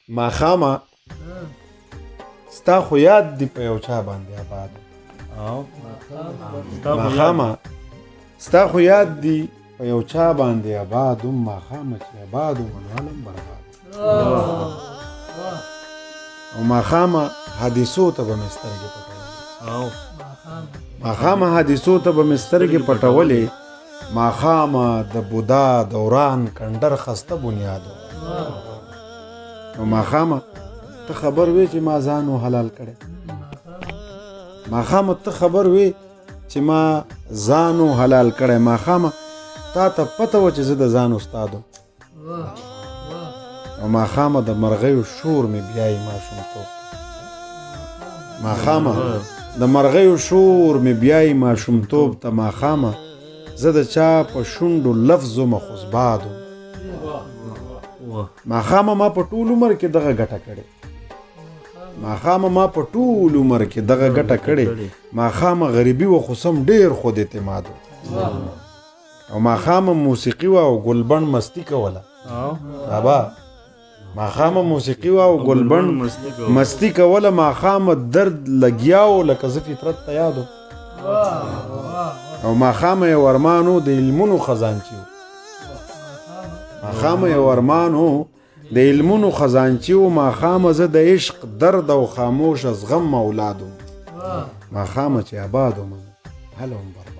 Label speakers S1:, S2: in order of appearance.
S1: ماښامه ستا خو یاد دی په یو چا باندې آباد.
S2: او
S1: ماښامه ستا خو یاد دی په یو چا باندې آباد وم، ماښامه چې آباد وم نو عالم برباد. او ماښامه حادثو ته به مې سترګې پټولې.
S2: او
S1: ماښامه حادثو ته به مې سترګې پټولې، ماښامه د بودا دوران کنډر خسته بنیاد. او ماښامه ته خبر وې چې ما ځان حلال کړی، ماښامه ته خبر وې چې ما ځانو حلال کړی، ماښامه تا ته پته وه چې زه د ځان استاد وم. او ماښامه د مرغیو شور مې بیایي ماشومتوب، ماښامه د مرغیو شور مې بیایي ماشومتوب ته، ماښامه زه د چا په شونډو لفظ وم خو زباد وم. ماښامه ما په ټول عمر کې دغه ګټه کړې، ماښامه ما په ټول عمر کې دغه ګټه کړې، ماښامه غریبي و خو سم ډېر خود اعتماد و. او ماښامه موسیقي وه او ګلبڼ مستي کوله. بابا ماښامه موسیقي وه او ګلبڼ مستي کوله، ماښامه درد لګیا و لکه زه فطرت ته یاد وم. او ماښامه یو ارمان و د علمونو خزانچي و، ماښامه یو ارمان و د علمونو خزانچي و، ماښامه زه د عشق درد او خاموشه زغم اولاد وم، ماښامه چې آباد وم هله هم برباد.